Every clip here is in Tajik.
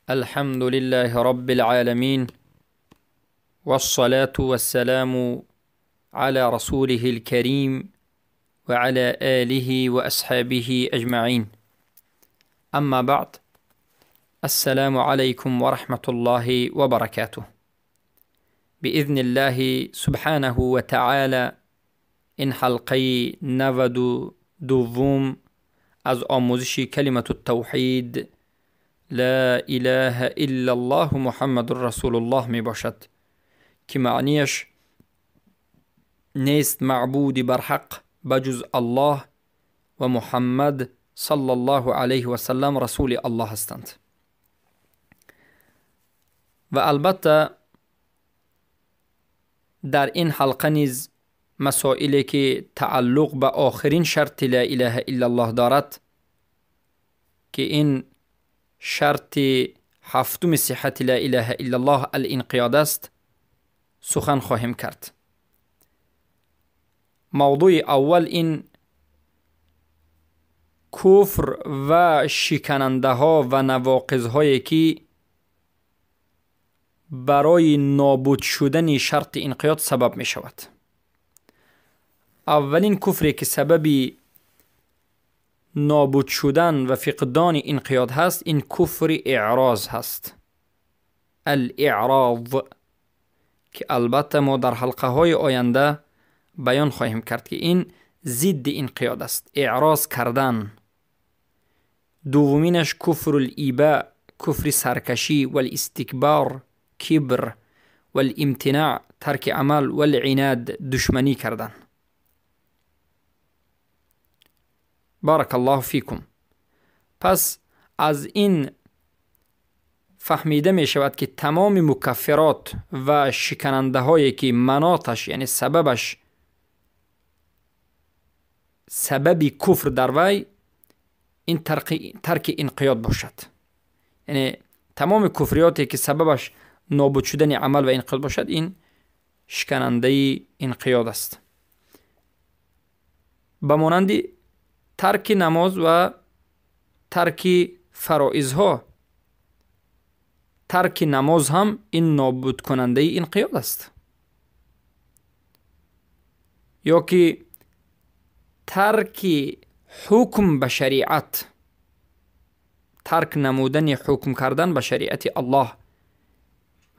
الحمد لله رب العالمين، والصلاة والسلام على رسوله الكريم وعلى آله وأصحابه أجمعين. أما بعد، السلام عليكم ورحمة الله وبركاته. بإذن الله سبحانه وتعالى این حلقه 92 از آموزش کلمة التوحید لا اله الا الله محمد رسول الله می باشد که معنیش نیست معبودی برحق بجز الله و محمد صلی الله علیه و سلم رسول الله هستند. و البته در این حلقه نیز مسائلی که تعلق به آخرین شرط لا اله الا الله دارد که این شرط هفتم صحت لا اله الا الله الانقیاد است سخن خواهیم کرد. موضوع اول این کفر و شکننده ها و نواقض هایی که برای نابود شدن شرط انقیاد سبب می شود. اولین کفری که سبب نابود شدن و فقدان انقیاد هست این کفر اعراض هست، الاعراض، که البته ما در حلقه های آینده بیان خواهیم کرد که این ضد انقیاد است، اعراض کردن. دومینش کفر الایباء، کفر سرکشی، والاستکبار، کبر، والامتناع، ترک عمل، والعناد، دشمنی کردن. بارک الله فیکم. پس از این فهمیده می شود که تمام مکفرات و شکننده هایی که مناطش یعنی سببش سبب کفر در وی این ترک انقیاد باشد، یعنی تمام کفریاتی که سببش نابود شدن عمل و انقیاد باشد این شکننده انقیاد است، به مانند ترک نماز و ترک فرائض ها. ترک نماز هم این نابود کننده انقیاد است، یا که ترک حکم به شریعت، ترک نمودن حکم کردن به شریعت الله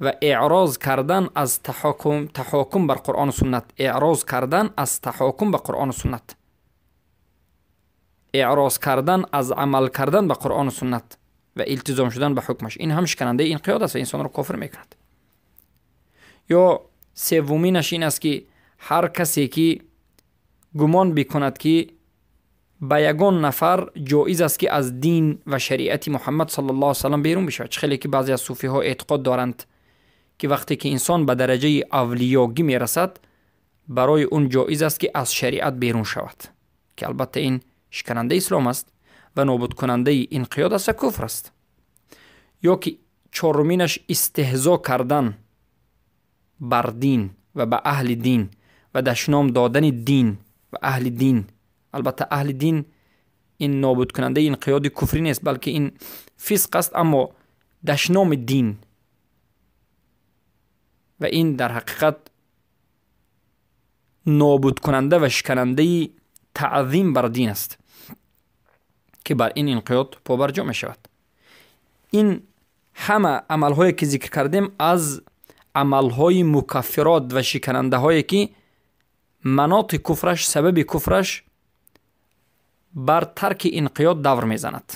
و اعراض کردن از تحاکم بر قرآن و سنت، اعراض کردن از تحاکم به قرآن و سنت، اعراض کردن از عمل کردن به قرآن و سنت و التزام شدن به حکمش، این هم شکننده انقیاد است و انسان را کافر میکند. یا سومینش این است که هر کسی که گمان بکند که به یگان نفر جایز است که از دین و شریعت محمد صلی الله علیه و سلم بیرون بشود، خیلی که بعضی از صوفی ها اعتقاد دارند که وقتی که انسان به درجه اولیاگی میرسد برای اون جایز است که از شریعت بیرون شود، که البته این شکننده اسلام است و نابود کننده انقیاد است و کفر است. یا که چهارمینش استهزا کردن بر دین و به اهل دین و دشنام دادن دین و اهل دین. البته اهل دین این نابود کننده انقیاد کفری نیست بلکه این فسق است، اما دشنام دین و این در حقیقت نابود کننده و شکننده تعظیم بر دین است که بر این انقیاد پابرجا می شود. این همه عملهایی که ذکر کردیم از عملهای مکفرات و شکننده هایی که مناط کفرش، سبب کفرش بر ترک انقیاد دور میزند،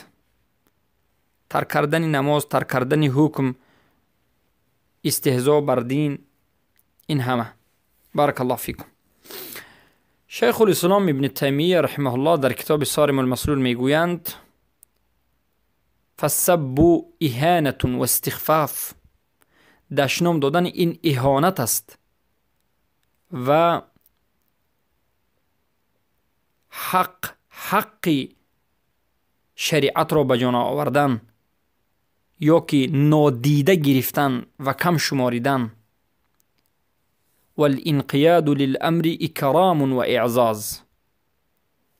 ترک کردن نماز، ترک کردن حکم، استهزا بر دین، این همه. بارک الله فیکم. شیخ الاسلام ابن تیمیه رحمه الله در کتاب صارم المسلول میگویند فالسب اهانة و استخفاف، دشنام دادن این اهانت است و حق شریعت را به جان آوردن یا که نادیده گرفتن و کم شماریدن. والانقیاد للامر اکرام و اعزاز،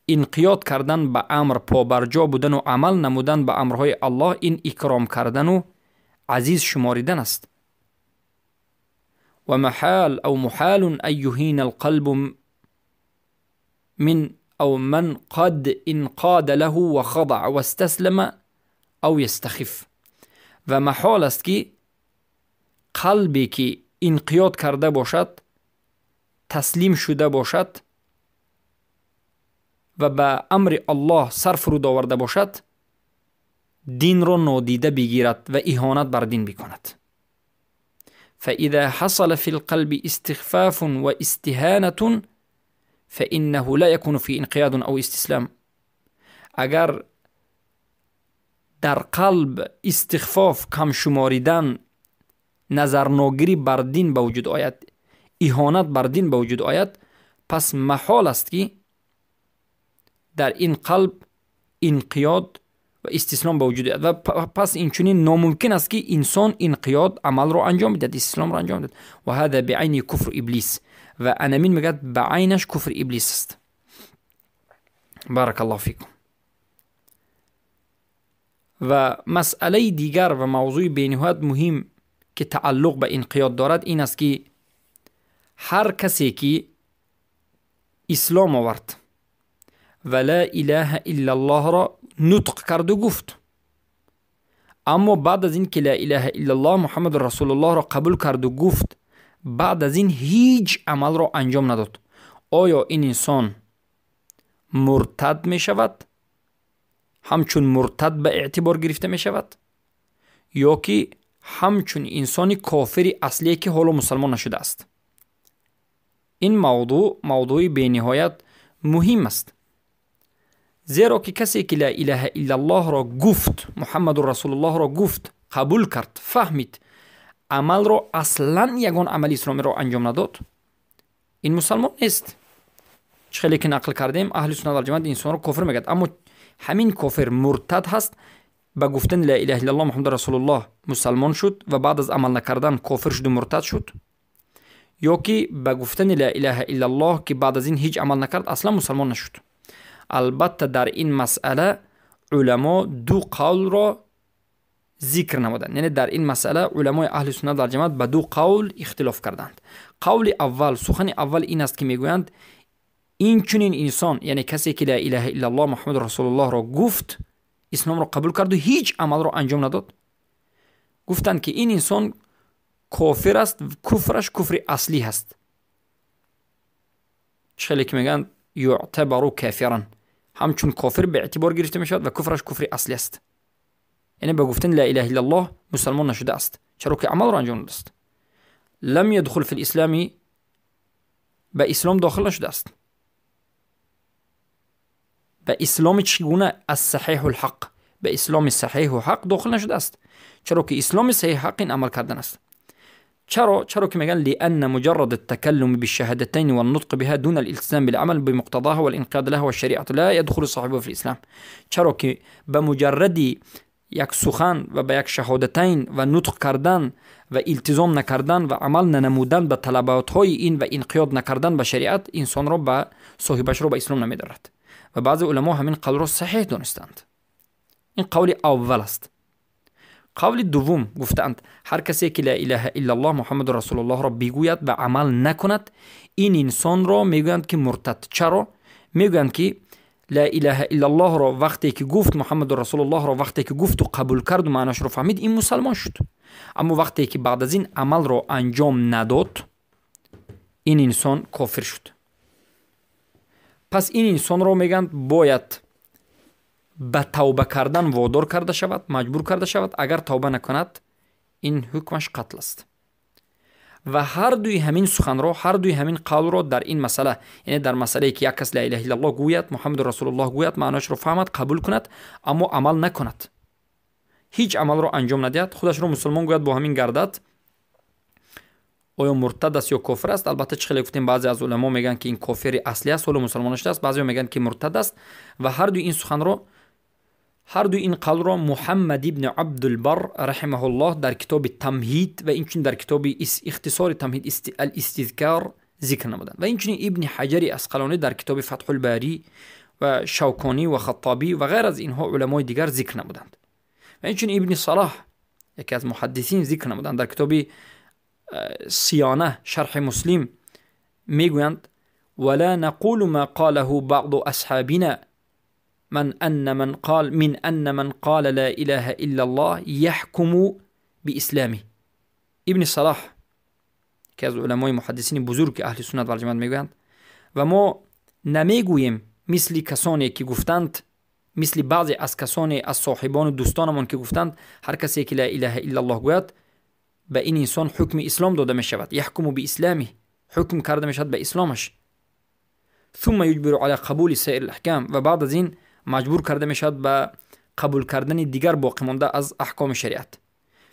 انقیاد کردن به امر، پابرجا بودن و عمل نمودن به امرهای الله، این اکرام کردن و عزیز شماریدن است. و محال او محال ان یهین القلب من او من قد انقاد له وخضع واستسلم او یستخف. و محال است که قلبی که انقیاد کرده باشد، تسلیم شده باشد و به امر الله سر فرود آورده باشد، دین را نادیده بگیرد و اهانت بر دین بکند. فإذا حصل في القلب استخفاف واستهانة فإنه لا يكون في انقياد أو استسلام. اگر در قلب استخفاف، کم شماریدن، نظرناگیری بر دین به وجود آید، اهانت بر دین به وجود آید، پس محال است که در این قلب انقیاد و استسلام به وجود آید و پس این چنین ناممکن است که انسان انقیاد عمل را انجام بدهد، استسلام را انجام بدهد. و هذا بعین کفر ابلیس. و انمین میگد به عینش کفر ابلیس است. بارک الله فیکم. و مسئله دیگر و موضوع بینهایت مهم که تعلق به انقیاد دارد این است که هر کسی که اسلام آورد و لا اله الا الله را نطق کرد و گفت، اما بعد از این که لا اله الا الله محمد رسول الله را قبول کرد و گفت، بعد از این هیچ عمل را انجام نداد، آیا این انسان مرتد می شود؟ همچون مرتد به اعتبار گرفته می شود، یا که همچون انسان کافر اصلی که حالا مسلمان نشده است؟ این موضوع موضوع بینهایت مهم است، زیرا که کسی که لا اله الا الله را گفت، محمد رسول الله را گفت، قبول کرد، فهمید، عمل را اصلا یگان عمل اسلامی را انجام نداد، این مسلمان نیست. چه خیلی که نقل کردیم اهل سنت و جماعت انسان را کافر میگد، اما همین کافر مرتد هست، به گفتن لا اله الا الله محمد رسول الله مسلمان شد و بعد از عمل نکردن کافر شد و مرتد شد، یا که به گفتن لا اله الا الله که بعد از این هیچ عمل نکرد اصلا مسلمان نشد. البته در این مسئله علما دو قول را ذکر نمودند، یعنی در این مسئله علمای اهل سنت در جماعت به دو قول اختلاف کردند. قول اول، سخن اول این است که میگویند این چنین انسان، یعنی کسی که لا اله الا الله محمد رسول الله را گفت، اسلام را قبول کرد و هیچ عمل را انجام نداد، گفتند که این انسان کافر است، کفرش کفر اصلی هست. چه که میگن یعتبر کافرا، همچون کافر به اعتبار گرفته میشود و کفرش کفر اصلی است، یعنی به گفتن لا اله الا الله مسلمان نشده است، چرا که عمل را انجام نداده است. لم يدخل في الاسلام، به اسلام داخل نشده است. به اسلام چگونه؟ الصحیح الحق، به اسلام صحیح و حق داخل نشده است، چرا که اسلام صحیح حق این عمل کردن است. چرا؟ چرا که میگن لأن مجرد التكلم بالشهادتين والنطق بها دون الالتزام بالعمل بمقتضاها والانقياد لها والشريعة لا يدخل صاحبه في الإسلام. چرا که به مجرد یک سخن و به یک شهادتین و نطق کردن و التزام نکردن و عمل ننمودن به طلبات های این و انقیاد نکردن به شریعت، انسان را به صاحبش را به اسلام نمیدارد. و بعضی علما همین قول را صحیح دانستند. این قول اول است. قول دوم گفتند هر کسی که لا اله الا الله محمد رسول الله را بگوید و عمل نکند، این انسان را میگویند که مرتد. چرا؟ میگویند که لا اله الا الله را وقتی که گفت، محمد رسول الله را وقتی که گفت و قبول کرد و معناش را فهمید، این مسلمان شد. اما وقتی که بعد از این عمل را انجام نداد، این انسان کافر شد. پس این انسان را میگن باید به توبه کردن وادار کرده شود، مجبور کرده شود. اگر توبه نکند این حکمش قتل است. و هر دوی همین سخن را، هر دوی همین قول را در این مسئله، یعنی در مسئله که یک کس لا اله الا الله گوید، محمد رسول الله گوید، معناش را فهمد، قبول کند، اما عمل نکند، هیچ عمل را انجام ندهد، خودش را مسلمان گوید، با همین گردد، آیا مرتد است یا کافر است؟ البته چه خیلی گفتیم بعضی از علما میگن که این کافر اصلی است، ولی مسلمان نشده است، بعضی میگن که مرتد است. و هر دوی این سخن را، هر دوی این قول را محمد ابن عبدالبر رحمه الله در کتاب تمهید و اینچنین در کتاب اختصار تمهید الاستذکار ذکر نمودند. و اینچنین ابن حجر عسقلانی در کتاب فتح الباری و شوکانی و خطابی و غیر از اینها علمای دیگر ذکر نمودند. و اینچنین ابن صلاح، یکی از محدثین ذکر نمودند در کتاب صیانه شرح مسلم، میگویند ولا نقول ما قاله بعض اصحابنا من ان من قال من ان من قال لا اله الا الله يحكم باسلامه. ابن صلاح که از علمای محدثین بزرگ اهل سنت و الجماعت میگویند و ما نمیگوییم مثل کسانی که گفتند، مثل بعضی از کسانی از صاحبان و دوستانمان که گفتند هر کسی که لا اله الا الله گوید به این انسان حکم اسلام داده می شود، یحکم باسلامه، حکم کرده می شود به اسلامش، ثم یجبر علی قبول سایر الاحکام، و بعد از این مجبور کرده می شود به قبول کردن دیگر باقی مانده از احکام شریعت.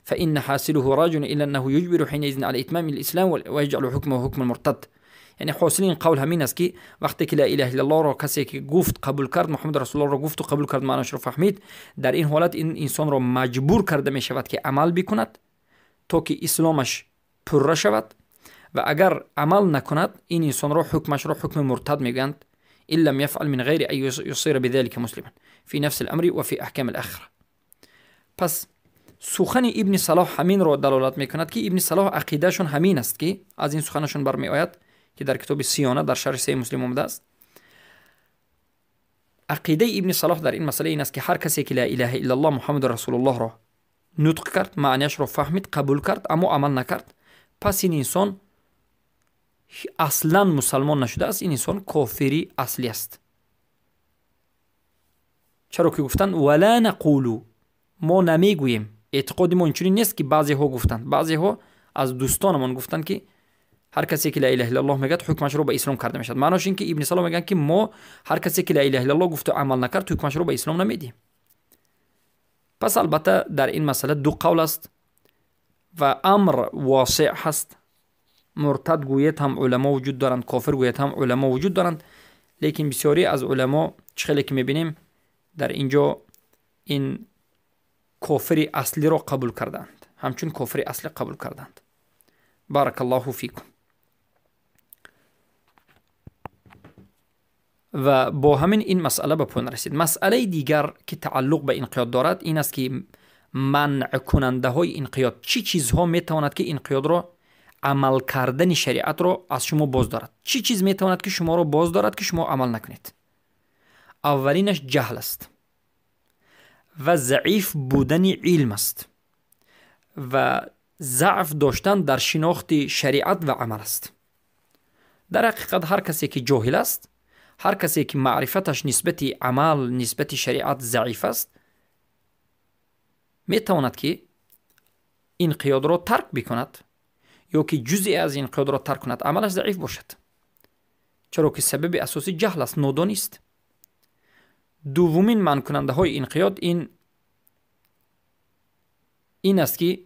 فإن حاصله راجع إلى أنه يجبر حينئذ على إتمام الإسلام ويجعل حكمه حكم المرتد. یعنی حاصل این قول همین است که وقتی که لا اله الا الله را کسی که گفت قبول کرد، محمد رسول الله را گفت و قبول کرد، معناش را فهمید، در این حالت این انسان را مجبور کرده می شود که عمل بکند تا که اسلامش پره شود، و اگر عمل نکند این انسان را حکمش را حکم مرتد میگویند، إن لم يفعل من غير أن يصير بذلك مسلما في نفس الأمر وفي أحكام الآخرة. پس سخن ابن صلاح همین را دلالت میکند که ابن صلاح عقیدهشون همین است که از این سخنشون برمی آید که در کتاب صیانه در شرح صحیح مسلم آمده است. عقیده ابن صلاح در این مسئله این است که هر کسی که لا اله الا الله محمد رسول الله را نطق کرد، معنیش را فهمید، قبول کرد، اما عمل نکرد، پس این انسان اصلا مسلمان نشده است، این انسان کافری اصلی است. چرا که گفتند ولا نقول، ما نمیگوییم، اعتقاد ما اینچنین نیست که بعضی ها گفتند، بعضی ها از دوستانمان گفتند که هر کسی که لا اله الا الله میگه حکمش رو به اسلام کرده میشد. معناش این که ابن صلاح میگن که ما هر کسی که لا اله الا الله گفت و عمل نکرد حکمش رو به اسلام نمیدیم. پس البته در این مسئله دو قول است و امر واسع هست. مرتد گوید هم علما وجود دارند، کافر گوید هم علما وجود دارند، لیکن بسیاری از علما چه که میبینیم در اینجا این کافر اصلی را قبول کردند، همچون کافر اصلی قبول کردند. بارک الله فیکم. و با همین این مسئله به پایان رسید. مسئله دیگر که تعلق به انقیاد دارد این است که منع کننده های انقیاد چی چیزها میتواند که انقیاد را، عمل کردن شریعت را از شما باز دارد، چی چیز میتواند که شما را باز دارد که شما عمل نکنید. اولینش جهل است و ضعیف بودن علم است و ضعف داشتن در شناخت شریعت و عمل است. در حقیقت هر کسی که جاهل است، هر کسی که معرفتش نسبت عمل، نسبت شریعت ضعیف است، میتواند که انقیاد را ترک بکند یا که جزئی از انقیاد را ترک کند، عملش ضعیف باشد، چرا که سبب اساسی جهل است، نادانی است. دومین منع کننده های انقیاد این است که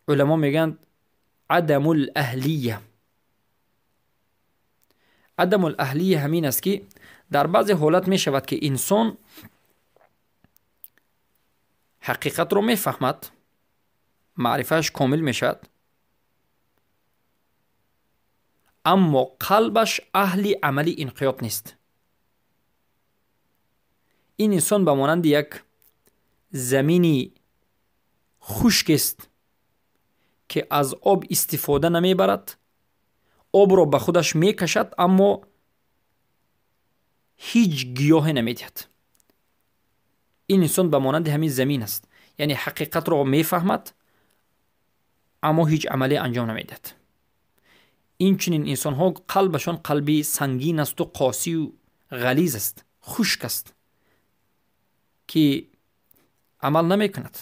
علما میگن عدم الاهلیه. عدم الاهلیه همین است که در بعضی حالت می شود که انسان حقیقت رو میفهمد، معرفهش کامل می شود، اما قلبش اهل عمل انقیاد نیست. این انسان به مانند یک زمینی خشک است که از آب استفاده نمیبرد، آب را به خودش میکشد اما هیچ گیاه نمیدهد. این انسان به مانند همین زمین است، یعنی حقیقت را میفهمد اما هیچ عملی انجام نمیدهد. این چنین انسان ها قلبشان قلبی سنگین است و قاسی و غلیظ است، خشک است که عمل نمیکند.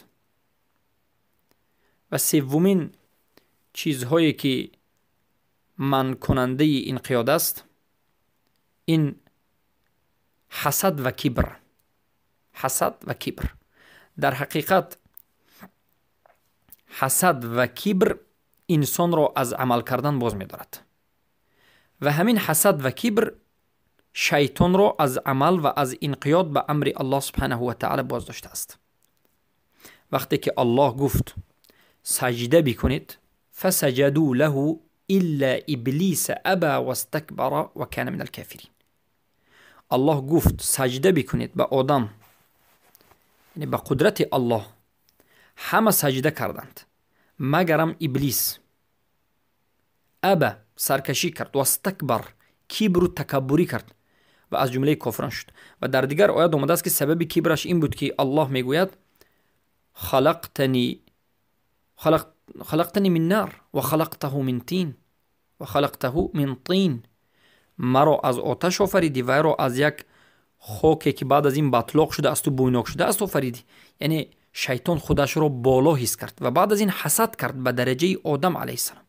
و سومین چیزهایی که من کننده انقیاد است این حسد و کبر. حسد و کبر در حقیقت حسد و کبر انسان را از عمل کردن باز می‌دارد و همین حسد و کبر شیطان را از عمل و از انقیاد به امر الله سبحانه و تعالی باز داشته است. وقتی که الله گفت سجده بکنید، فسجدوا له الا ابلیس ابا واستكبر وكان من الكافرین. الله گفت سجده بکنید به آدم، یعنی به قدرت الله. Ҳама саҷда карданд, магарам Иблис. Аба, саркашӣ кард, вастакбар, кибру такаббурӣ кард ва аз ҷумлаи кофирон шуд. Ва дар дигар оят омадааст, ки сабаби кибраш ин буд, ки Аллоҳ мегӯяд: халақтани мин нар ва халақтаҳу мин тин ва халақтаҳу мин тин. Маро аз оташ офаридӣ, вайро аз як хоке, ки баъд аз ин батлоқ шудаасту бӯйнок шудааст, офаридӣ. Яъне шайтон худашро боло ҳис кард ва баъд аз ин ҳасад кард ба дараҷаи Одам алайҳиссалом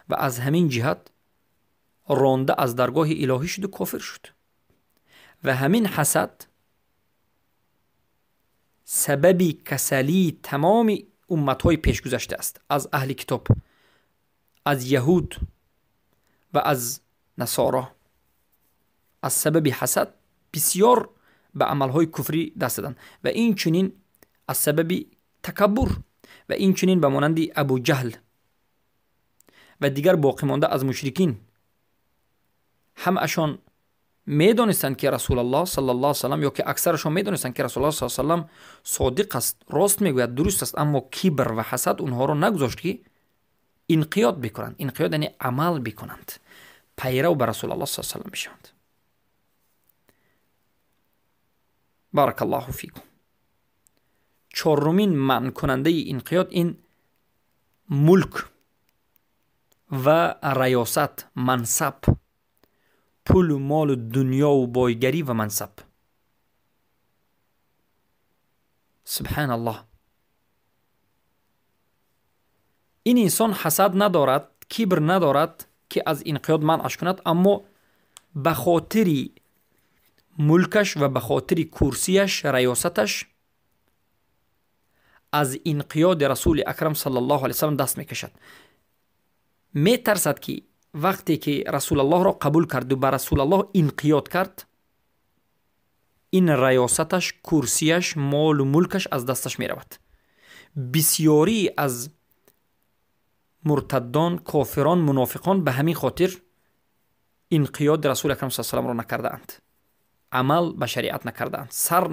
ва аз ҳамин ҷиҳат ронда аз даргоҳи илоҳӣ шуду кофир шуд. Ва ҳамин ҳасад сабаби касалии тамоми умматҳои пешгузашта аст, аз аҳли китоб, аз яҳуд ва аз насоро. Аз сабаби ҳасад бисёр ба амалҳои куфрӣ даст заданд ва инчунин аз сабаби такаббур ва инчунин ба монанди Абуҷаҳл ва дигар боқимонда аз мушрикин, ҳамаашон медонистанд, ки Расулаллоҳ саллаллоҳу алайҳи васаллам, ё ки аксарашон медонистанд, ки Расулаллоҳ саллаллоҳу алайҳи васаллам содиқ аст, рост мегӯяд, дуруст аст, аммо кибр ва ҳасад онҳоро нагузошт, ки инқиёд бикунанд. Инқиёд яъне амал бикунанд, пайрав ба Расулаллоҳ саллаллоҳу алайҳи васаллам бишаванд. Баракаллоҳу фикум. Чорумин манъкунандаи инқиёд ин мулк ва раёсат, мансаб, пулу молу дунёву бойгарӣ ва мансаб. Субҳаналлоҳ. Ин инсон ҳасад надорад, кибр надорад, ки аз инқиёд манъаш кунад, аммо ба хотири мулкаш ва ба хотири курсияш, раёсаташ аз инқиёди Расули Акрам саллаллоҳу алайҳи васаллам даст мекашад. Метарсад, ки вақте ки Расулаллоҳро қабул карду ба Расулаллоҳ инқиёд кард, ин раёсаташ, курсияш, молу мулкаш аз дасташ меравад. Бисёрӣ аз муртаддон, кофирон, мунофиқон ба ҳамин хотир инқиёди Расули Акрам саллаллоҳу алайҳи васалламро накардаанд, амал ба шариат накардаанд, сар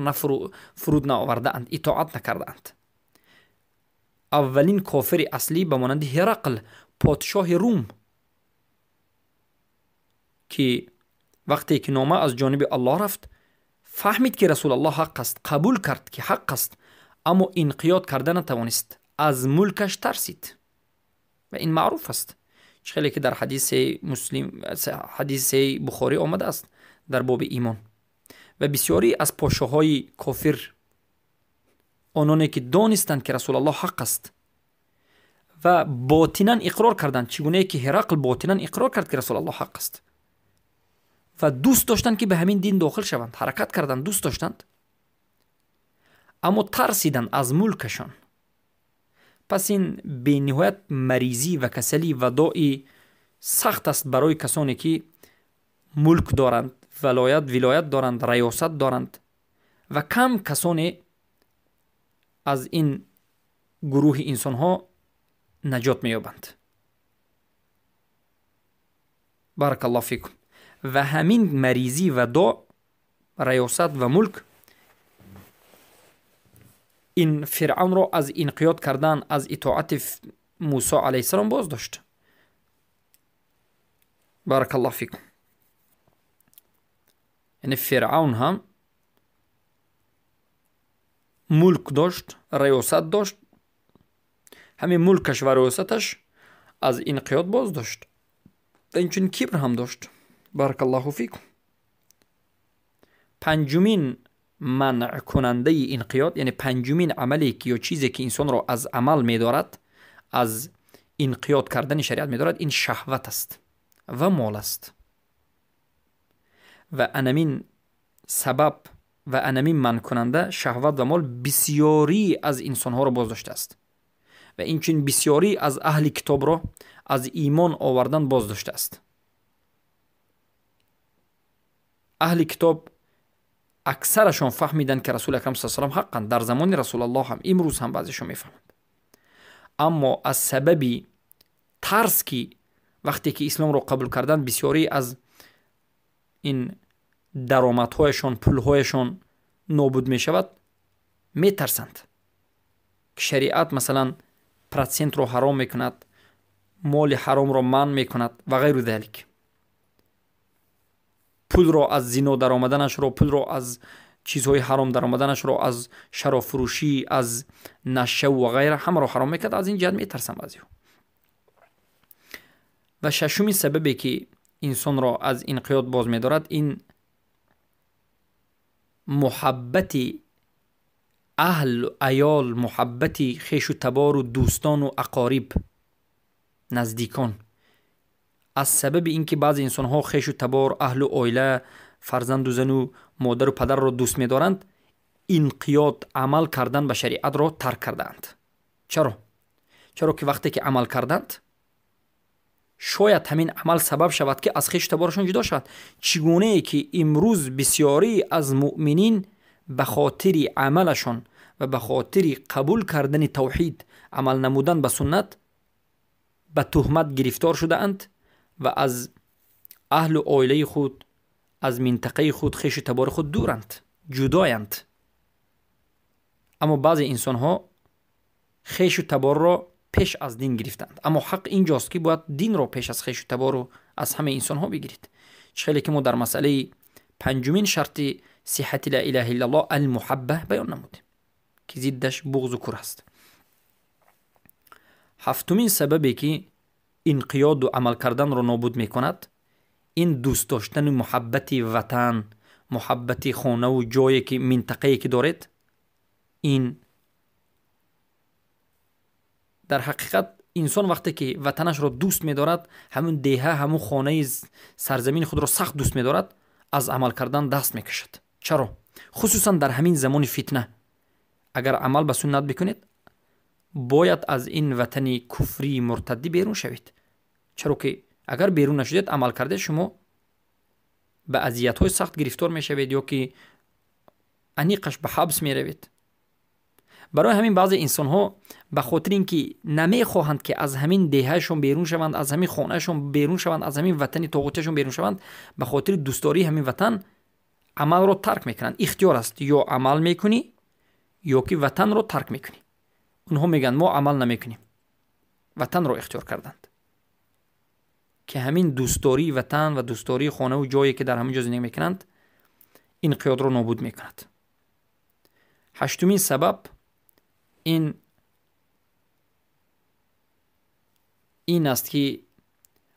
фуруд наовардаанд, итоат накардаанд. Аввалин кофири аслӣ ба монанди Ҳерақл, подшоҳи Рум, ки вақте ки нома аз ҷониби Аллоҳ рафт, фаҳмид, ки Расулаллоҳ ҳақ аст, қабул кард, ки ҳақ аст, аммо инқиёд карда натавонист, аз мулкаш тарсид. Ва ин маъруф аст, чӣ хеле ки дар ҳадиси Муслим, ҳадиси Бухорӣ омадааст дар боби имон. Ва бисёрӣ аз подшоҳҳои кофир, ононе ки донистанд, ки Расулаллоҳ ҳақ аст ва ботинан иқрор карданд, чӣ гунае ки Ҳерақл ботинан иқрор кард, ки Расулаллоҳ ҳақ аст, ва дӯст доштанд, ки ба ҳамин дин дохил шаванд, ҳаракат карданд, дӯст доштанд, аммо тарсиданд аз мулкашон. Пас ин бениҳоят маризӣ ва касалӣ ва дои сахт аст барои касоне, ки мулк доранд, вилоят доранд, раёсат доранд, ва кам касоне аз ин гурӯҳи инсонҳо наҷот меёбанд. Баракаллоҳу фикум. Ва ҳамин маризӣ ва до, раёсат ва мулк, ин Фиръавнро аз инқиёд кардан, аз итоати Мусо алайҳиссалом боз дошт. Баракаллоҳу фикум. Яъне Фиръавн ҳам мулк дошт, раёсат дошт, ҳамин мулкаш ва раёсаташ аз инқиёд боз дошт ва инчунин кибр ҳам дошт. Баракаллоҳу фикум. Панҷумин манъкунандаи инқиёд, яъне панҷумин амале ки ё чизе ки инсонро аз амал медорад, аз инқиёд кардани шариат медорад, ин шаҳват аст ва мол аст. Ва анамин сабаб ва анамин манъкунанда, шаҳват ва мол, бисёрӣ аз инсонҳоро боздоштааст ва инчунин бисёрӣ аз аҳли китобро аз имон овардан боздоштааст. Аҳли китоб аксарашон фаҳмиданд, ки Расули Акрам саллаллоҳу алайҳи васаллам ҳаққанд. Дар замони Расулаллоҳ ҳам, имрӯз ҳам баъзешон мефаҳманд, аммо аз сабаби тарс, ки вақте ки исломро қабул карданд, бисёрӣ аз ин даромадҳояшон, пулҳояшон нобуд мешавад, метарсанд, ки ки шариат масалан процентро ҳаром мекунад, моли ҳаромро манъ мекунад ва ғайру залик, пулро аз зино даромаданашро, пулро аз чизҳои ҳаром даромаданашро, аз шаробфурӯшӣ, аз нашаву ва ғайра ҳамаро ҳаром мекард. Аз ин ҷиҳат метарсам баъзеҳо. Ва шашумин сабабе ки инсонро аз инқиёд боз медорад, ин муҳаббати аҳлу аёл, муҳаббати хешу табору дӯстону ақориб, наздикон. Аз сабаби ин ки баъзе инсонҳо хешу табор, аҳлу оила, фарзанду зану, модару падарро дӯст медоранд, инқиёд, амал кардан ба шариатро тарк кардаанд. Чаро? Чаро ки вақте ки амал карданд, шояд ҳамин амал сабаб шавад ки аз хешу таборашон ҷудо шавад. Чӣ гунае ки имрӯз бисёрӣ аз муъминин ба хотири амалашон ва ба хотири қабул кардани тавҳид, амал намудан ба суннат, ба туҳмат гирифтор шудаанд ва аз аҳлу оилаи худ, аз минтақаи худ, хешу табори худ дуранд, ҷудоянд. Аммо баъзе инсонҳо хешу таборро пеш аз дин гирифтанд. Аммо ҳақ инҷост ки бояд динро пеш аз хешу табору аз ҳамаи инсонҳо бигиред. Чӣ хеле ки мо дар масъалаи панҷумин шарти сиҳати ла илаҳа иллаллоҳ алмуҳабба баён намудем, ки зиддаш буғзу кур аст. Ҳафтумин сабабе ки инқиёду амал карданро нобуд мекунад, ин дӯст доштани муҳаббати ватан, муҳаббати хонаву ҷое ки минтақае ки доред. Ин дар ҳақиқат инсон вақте ки ватанашро дӯст медорад, ҳамун деҳа, ҳамун хонаи сарзамини худро сахт дӯст медорад, аз амал кардан даст мекашад. Чаро? Хусусан дар ҳамин замони фитна. Агар амал ба суннат бикунед, бояд аз ин ватани куфрии муртаддӣ берун шавед. Чаро ки агар берун нашудед, амал кардед, шумо ба азиятҳои сахт гирифтор мешавед ё ки аниқаш ба ҳабс меравед. Барои ҳамин баъзе инсонҳо ба хотири ин ки намехоҳанд ки аз ҳамин деҳаашон берун шаванд, аз ҳамин хонаашон берун шаванд, аз ҳамин ватани тоғутиашон берун шаванд, ба хотири дӯстдории ҳамин ватан амалро тарк мекунанд. Ихтиёр аст, ё амал мекунӣ, ё ки ватанро тарк мекунӣ. Онҳо мегӯянд мо амал намекунем, ватанро ихтиёр карданд, ки ҳамин дӯстдории ватан ва дӯстдории хонаву ҷое ки дар ҳамин ҷо зиндагӣ мекунанд, инқиёдро нобуд мекунад. Ҳаштумин сабаб ин аст ки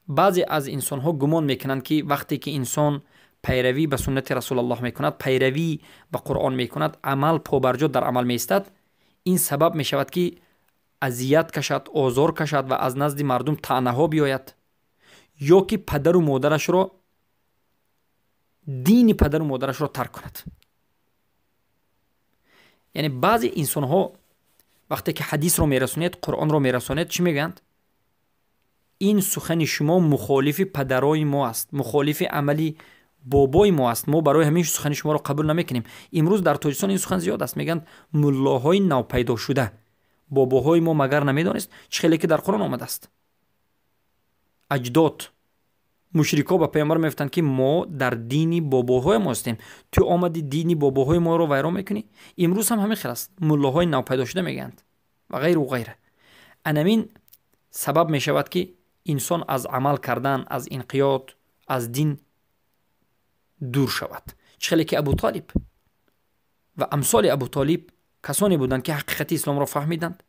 баъзе аз инсонҳо гумон мекунанд ки вақте ки инсон пайравӣ ба суннати расулаллоҳ мекунад, пайравӣ ба қуръон мекунад, амал побарҷо дар амал меистад, ин сабаб мешавад ки азият кашад, озор кашад ва аз назди мардум таънаҳо биёяд, ё ки падару модарашро, дини падару модарашро тарк кунад. Яъне баъзе инсонҳо вақте ки ҳадисро мерасонед, қуръонро мерасонед, чӣ мегӯянд? Ин сухани шумо мухолифи падарои мо аст, мухолифи амали бобои мо аст, мо барои ҳамин сухани шуморо қабул намекунем. Имрӯз дар Тоҷикистон ин сухан зиёд аст. Мегӯянд муллоҳои навпайдошуда, бобоҳои мо магар намедонист? Чӣ хеле ки дар Қуръон омадааст. Аҷдод, мушрикҳо ба паёмбар мегуфтанд ки мо дар дини бобоҳои мо ҳастем, ту омади дини бобоҳои моро вайрон мекунӣ. Имрӯз ҳам ҳамин хел аст, муллоҳои навпайдошуда мегӯянд ва ғайру ғайра. Анамин сабаб мешавад ки инсон аз амал кардан, аз инқиёд, аз дин дур шавад. Чӣ хеле ки Абу Толиб ва амсоли Абу Толиб касоне буданд ки ҳақиқати исломро фаҳмиданд,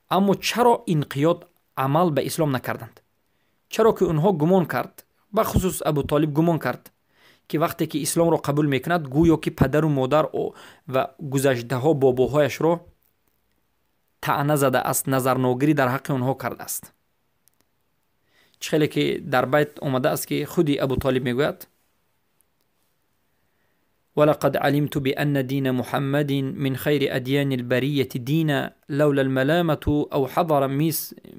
аммо чаро инқиёд, амал ба ислом накарданд? Чаро ки онҳо гумон кард, бахусус Абу Толиб гумон кард ки вақте ки исломро қабул мекунад, гӯё ки падару модар ва гузаштаҳо бобоҳояшро таъна задааст, назарногирӣ дар ҳаққи онҳо кардааст. Чӣ хеле ки дар байт омадааст ки худи Абу Толиб мегӯяд: ولقد علمت بأن دين محمد من خير أديان البرية دينا، لولا الملامة أو حضر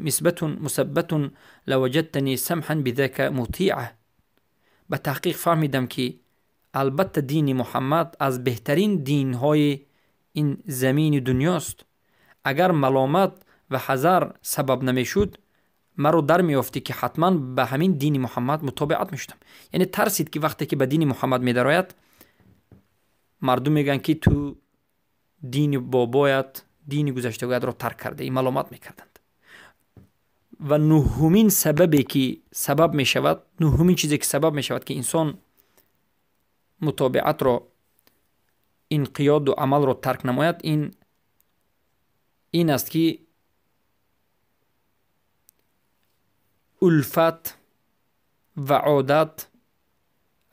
مسبة مسبة لوجدتني سمحا بذاك مطيعة. به تحقیق فهمیدم که البته دین محمد از بهترین دینهای این زمین دنیاست. اگر ملامت و حذر سبب نمیشد، مرا در میافتی که حتما به همین دین محمد مطابقت میشدم. یعنی ترسید که وقتی که به دین محمد میدرآید، مردم میگن که تو دین بابایت، дини гузаштагиатро тарк кардаӣ, маломат мекарданд. Ва нуҳумин сабабе ки сабаб мешавад, нуҳумин чизе ки сабаб мешавад, ки инсон мутобиатро, инқиёду амалро тарк намояд, ин аст, ки улфат ва одат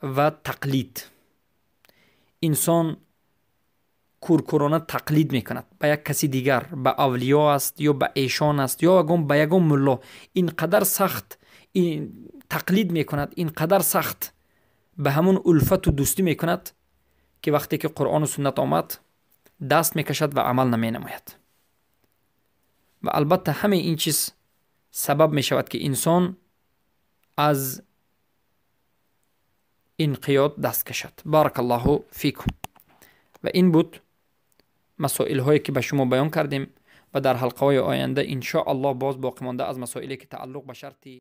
ва тақлид. Инсон куркурона тақлид мекунад ба як каси дигар, ба авлиё аст ё ба эшон аст ё ба ягон мулло. Ин қадар сахт тақлид мекунад, ин қадар сахт ба ҳамон улфату дӯстӣ мекунад, ки вақте ки Қуръону суннат омад, даст мекашад ва амал наменамояд. Ва албатта ҳамаи ин чиз сабаб мешавад, ки инсон аз инқиёд даст кашад. Баракаллоҳу фикум. Ва ин буд масоилҳое ки ба шумо баён кардем ва дар ҳалқаҳои оянда иншоаллоҳ боз боқӣ монда аз масоиле ки тааллуқ ба шарти